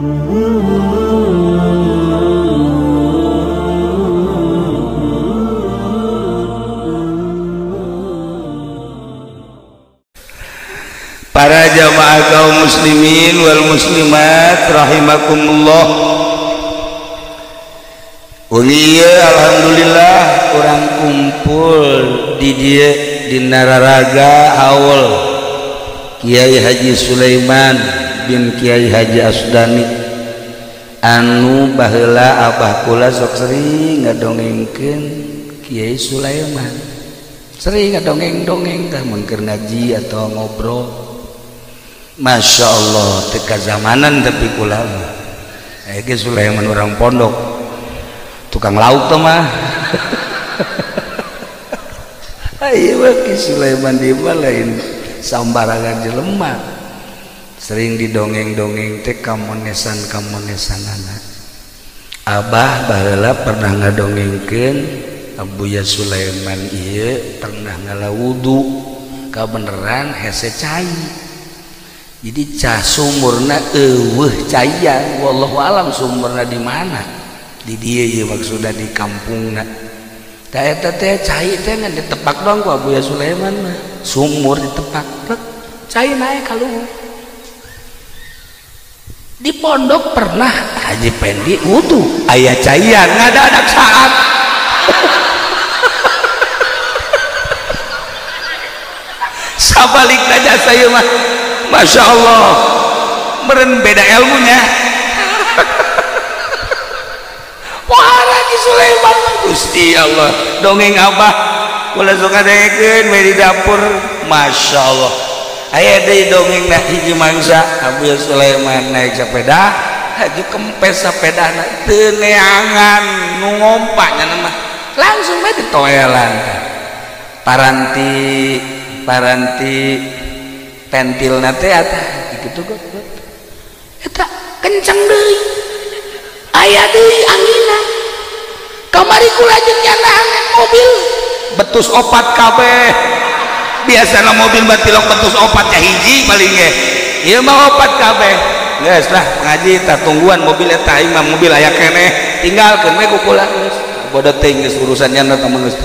Para jamaah kaum muslimin wal muslimat rahimakumullah. Wengi ieu alhamdulillah urang kumpul di dieu di Nararaga Haul Kiai Haji Sulaiman bin Kiai Haji Asdani anu baheula abah kula sok sering ngadongengkeun Kiai Sulaiman, sering ngadongeng-dongeng tah mun keur ngaji atau ngobrol. Masya Allah teka zamanan tapi kula mah ge Sulaiman orang pondok tukang lauk tuh mah. Ayo ki Sulaiman di mah lain sambarangan jelema, sering didongeng-dongeng teh kamonesan-kamonesanana. Abah baheula pernah ngadongengkeun Abuya Sulaiman ieu pernah ngala wudu kabeneran hese cai. Jadi cah sumurna eueuh caian, wallahu alam sumurna di mana? Di dieu ieu maksudna di kampungna. Tah eta teh cai teh ngan ditepak doang ku Abuya Sulaiman mah. Sumur ditepak, plek, cai naik ka luhur. Di pondok pernah Haji Pendi wudu, aya caian ngadadak saat. Sabalikna jasa ieu mah. Masya Allah, meren beda ilmunya. Wah, lagi Sulaiman, Gusti Allah, dongeng abah, kula suka dengekeun we di dapur, Masya Allah. Aya deui dongeng na hiji mangsa, Abu Sulaiman naik sepeda, haji kempes sepedana teu neangan nu ngompa nya mah, langsung we ditoelan. Paranti paranti pentil nate eta gitu kok eta kenceng deui aya deui anginna kamari kula jeung nyandahan mobil betus opat kabeh. Biasana mobil batilok betus opat ya hiji paling ge ieu mah opat kabeh. Geus lah ngaji tah tungguan mobil eta aing mah mobil aya keneh tinggalkeun we ku kula geus bodoh teuing geus urusan nyanda tah geus.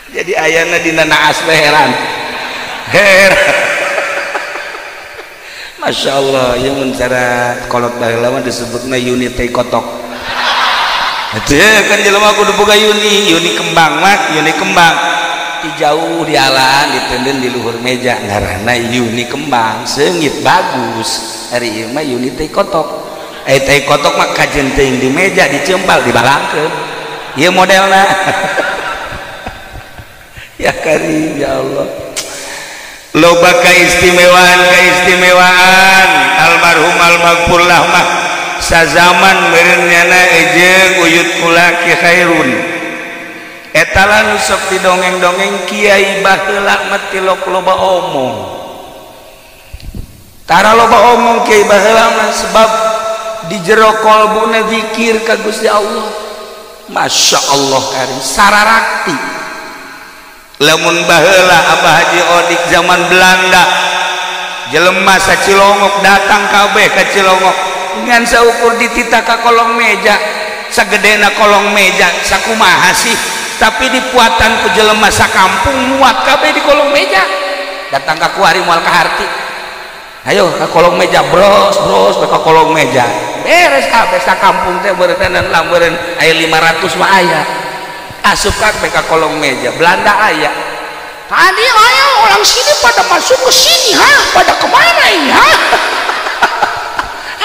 Jadi ayana dina naas we heran. Heran. Masya Allah, ieu mun cara kolot baheula mah disebutna unit teh kotok. Atuh kan jelema kudu boga uni, uni kembang mah, uni kembang. Di jauh di alaan ditenden di luhur meja ngaranna uni kembang, seungit bagus. Ari ieu mah uni teh kotok. Eh teh kotok mah kajen teuing di meja dicempal dibalangkeun. Ieu modelna. Ya karim ya Allah, loba keistimewaan keistimewaan almarhum almaghfurlah mah sazaman meureun nyana jeung uyut kula Ki Khairun eta lah nu sok didongeng-dongeng kiai baheula mah tilok loba omong, tara loba omong kiai baheula mah sebab di jero kolbuna zikir ka Gusti Allah. Masya Allah karim sararakti. Lamun baheula Abah Haji Odik zaman Belanda jelema sacilongok datang kabeh ka Cilongok ngan saukur dititah ka kolong meja sagedena kolong meja sakumaha sih tapi dipuatan ku jelema sakampung muat kabeh di kolong meja datang ka kuari moal kaharti ayo ka kolong meja bros bros ka kolong meja beres kabeh sakampung teh beureutanan lameureun aya 500 mah aya asup ka kolong meja Belanda aya tadi aya orang sini pada masuk ke sini ha pada kemana ini ha.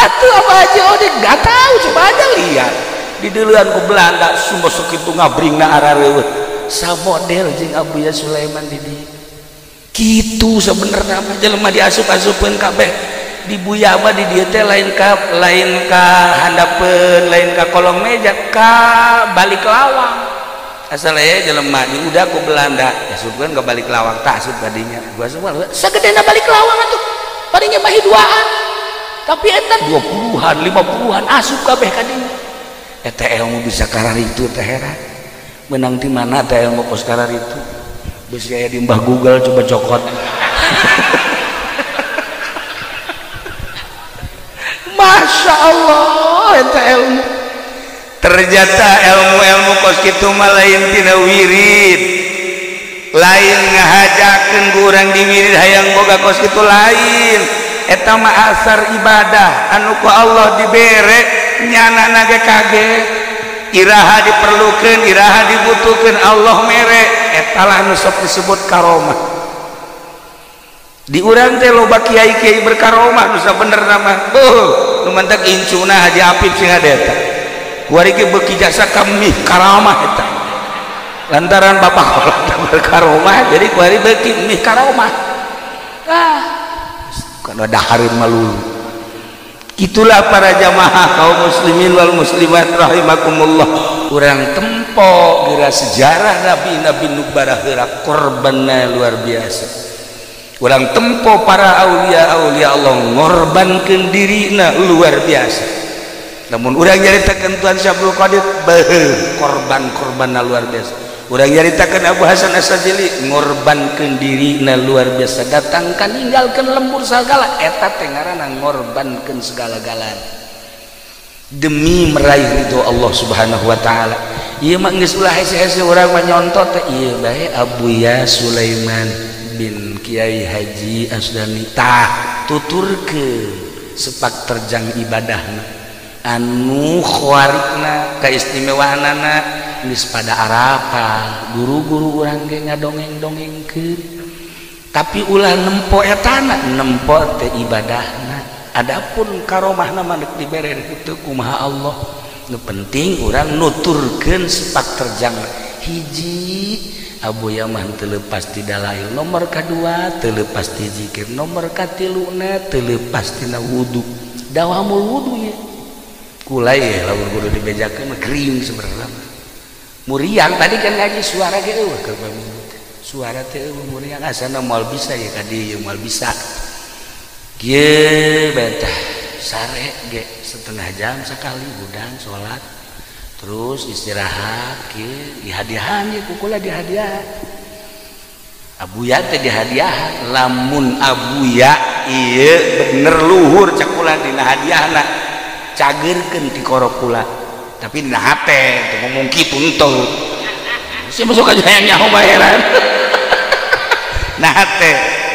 Atuh apa aja Odik nggak tahu coba aja lihat di duluan ku Belanda sumber segitu ngabringna arareueuh samodel jeung Abuya Sulaiman di dieu kitu sebenarnya mah jelema diasup-asupeun kabeh di buya mah di dieu teh lain ka handapeun lain ka kolong meja ka balik lawang asal aya jelema di udah ku Belanda asupkeun ka balik lawang tah asup kadinya gua semua sagedena balik lawang atuh palingnya mah duaan tapi eta 20-an 50-an asup kabeh kadinya eta ilmu bisa karar itu teh heran menang di mana teh ilmu kos karar itu bisi aya di Mbah Google coba cokot. Ternyata ilmu-ilmu kos kitu mah lain tina wirid, lain ngahajakeun ku urang di wirid hayang boga kos kitu lain. Eta mah asar ibadah anu ku Allah dibere nyana ge kaget. Iraha diperlukeun, iraha dibutuhkeun, Allah mere. Eta lah nu sok disebut karomah. Di urang teh loba kiai-kiai berkaromah nu sabenerna mah. Beuh, nu mantak incuna Haji Apip sing ada eta. Kuari ge beuki jasa kami karamah eta. Lantaran bapak kolot berkaromah jadi kuari beuki mih karomah. Ah, kana dahareun malulu. Itulah para jamaah kaum muslimin wal muslimat rahimakumullah. Urang tempo geura sejarah nabi-nabi nu baraheura korbanna luar biasa. Urang tempo para aulia-aulia Allah ngorbankeun dirina luar biasa. Namun urang nyaritakeun Tuan Syabdul Qadir beuh korban-korbanna luar biasa. Urang nyaritakeun Abu Hasan Asy-Syadzili ngorbankeun dirina luar biasa, datangkan ninggalkeun lembur sagala eta teh ngaranna ngorbankeun segala-galana demi meraih ridho Allah Subhanahu wa taala. Ieu mah geus ulah hese-hese urang mah nyontot teh ieu bae Abuya Sulaiman bin Kiai Haji Asdani tah tuturkeun sepak terjang ibadahna anu khawarikna kaistimewaanana geus pada arapal guru-guru urang ge ngadongeng-dongengkeun tapi ulah nempo etana nempo teh ibadahna. Adapun karomahna mah deuk dibere kitu kumaha Allah. Nu penting urang nuturkeun sepak terjang hiji Abuya mah teu leupas ti dalail, nomor kadua teu leupas ti zikir, nomor katiluna teu leupas tina wudu. Dawamul wudu ye kulai ye lamun kudu dibejakeun mah gering sebenarnya. Muriang tadi kan ngaji suara ge eueuh keur minggu teh. Suara teh eueuh muriang asana moal bisa ye ka dieu moal bisa. Kieu bae tah sare ge setengah jam sekali hudang salat terus istirahat kieu dihadiahan ye ku kula dihadiahan. Abuya teh dihadiahan lamun abuya ieu bener luhur cak kula dina hadiahna cageurkeun ti korok kula. Tapi dina hate teu ngomong kitu henteu. Sia masuk aja hayang nyaho bae heran. Nah hate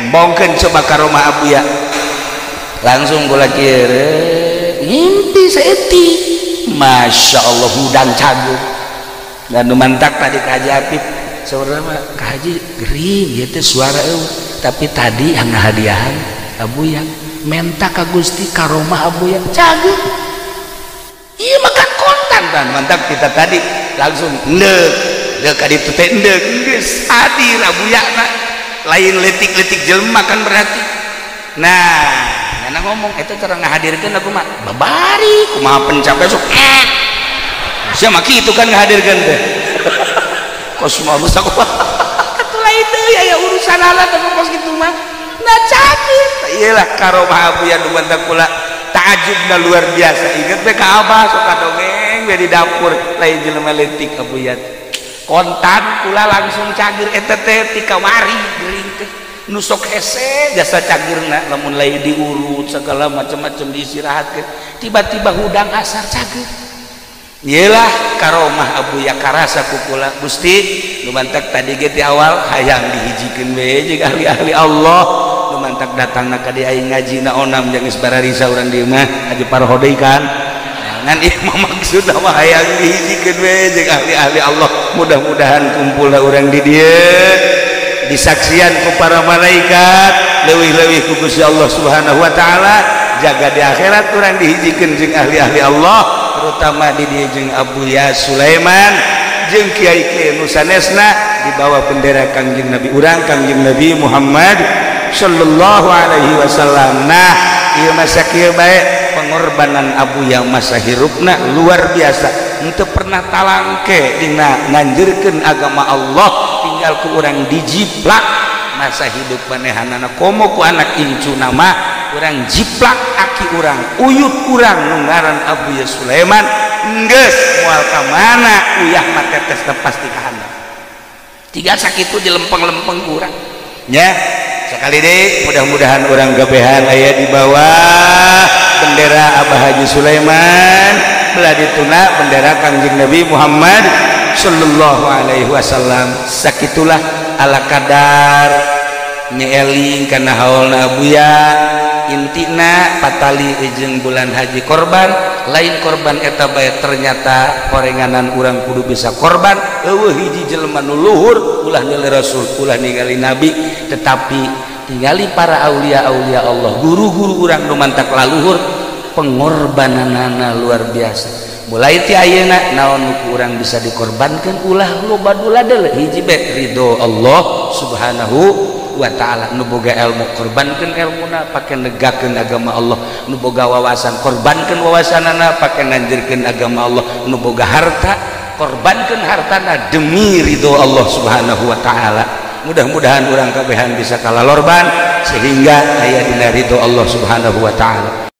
embongkeun coba ka rumah Abuya. Langsung kula kieu ngimpi saeutik. Masya Allah hudang cager. Dan nu mantak tadi ka Haji Apip saurna mah ka Haji gering ieu teh suara eueuh. Tapi tadi yang ngahadiahan Abuya menta ka Gusti karomah Abuya cager. Ieu mah kan kontan kan mantap kita tadi langsung endek deuk ka ditu teh endek geus hadir Abuya na lain letik-letik jelema kan berarti. Nah karena ngomong itu cara ngahadirkeun aku mah babari kumaha pencapaian sok sia mah kitu kan ngahadirkeun teh kos mah geus aku atuh lain deui aya urusan alat kos kitu mah. Nah cager iyalah karomah Abuya nu mantak kula takjubna luar biasa. Inget we ka abah sok kadongeng we di dapur lain jelema leutik Abuya kontan kula langsung cager eta teh ti kamari geuring teh nu sok hese jasa cagerna lamun lain diurut segala macam-macam diistirahatkeun tiba-tiba hudang asar cager. Iyalah karomah Abuya karasa ku kula Gusti nu mantak tadi ge ti awal hayang dihijikeun we jeung ahli-ahli Allah nu mantak datangna ka dieu aing ngaji na onam jeung geus bararisa urang di imah haji parho deui kan ngan ieu mah maksudna mah hayang dihijikeun we jeung ahli-ahli Allah. Mudah-mudahan kumpulna urang di dieu disaksian ku para malaikat leuwih-leuwih ku Gusti Allah Subhanahu wa taala, jaga di akhirat urang dihijikeun jeung ahli-ahli Allah terutama di dieu jeung Abuya Sulaiman jeung kiai-kiai nu sanesna di bawah bendera Kangjeng Nabi urang Kangjeng Nabi Muhammad sallallahu alaihi wasallam. Nah ieu masa kieu bae pengorbanan Abuya masa hirupna luar biasa henteu pernah talangke dina nganjurkeun agama Allah tinggal ku urang dijiplak masa hidup manehanana komo ku anak incuna mah urang jiplak aki urang uyut urang nu ngaran Abuya Sulaiman geus moal ka mana uyah mah tetesna pasti ka handap tiga sakitu dilempeng-lempeng ku urang nya. Sekali deui mudah-mudahan urang gabehan aya di bawah bendera Abah Haji Sulaiman, Belah dituna bendera Kangjeng Nabi Muhammad sallallahu alaihi wasallam. Sakitulah ala kadar nyeeling kana haulna Abuya. Intina patali jeung bulan haji korban, lain korban eta bae ternyata korenganan urang kudu bisa korban. Eueuh hiji jelema nu luhur, ulah ningali rasul, ulah ningali nabi, tetapi tingali para aulia-aulia Allah, guru-guru urang nu mantak laluhur, pengorbananana luar biasa. Mulai ti ayeuna naon nu ku urang bisa dikorbankeun, ulah loba duladel, hiji bae ridho Allah Subhanahu wa ta'ala. Nu boga ilmu korbankeun ilmuna pake negakeun agama Allah, nu boga wawasan korbankeun wawasanana pake nganjurkeun agama Allah, nu boga harta korbankeun hartana demi ridho Allah Subhanahu wa ta'ala. Mudah-mudahan urang kabehan bisa kalalorban sehingga aya dina ridho Allah Subhanahu wa ta'ala.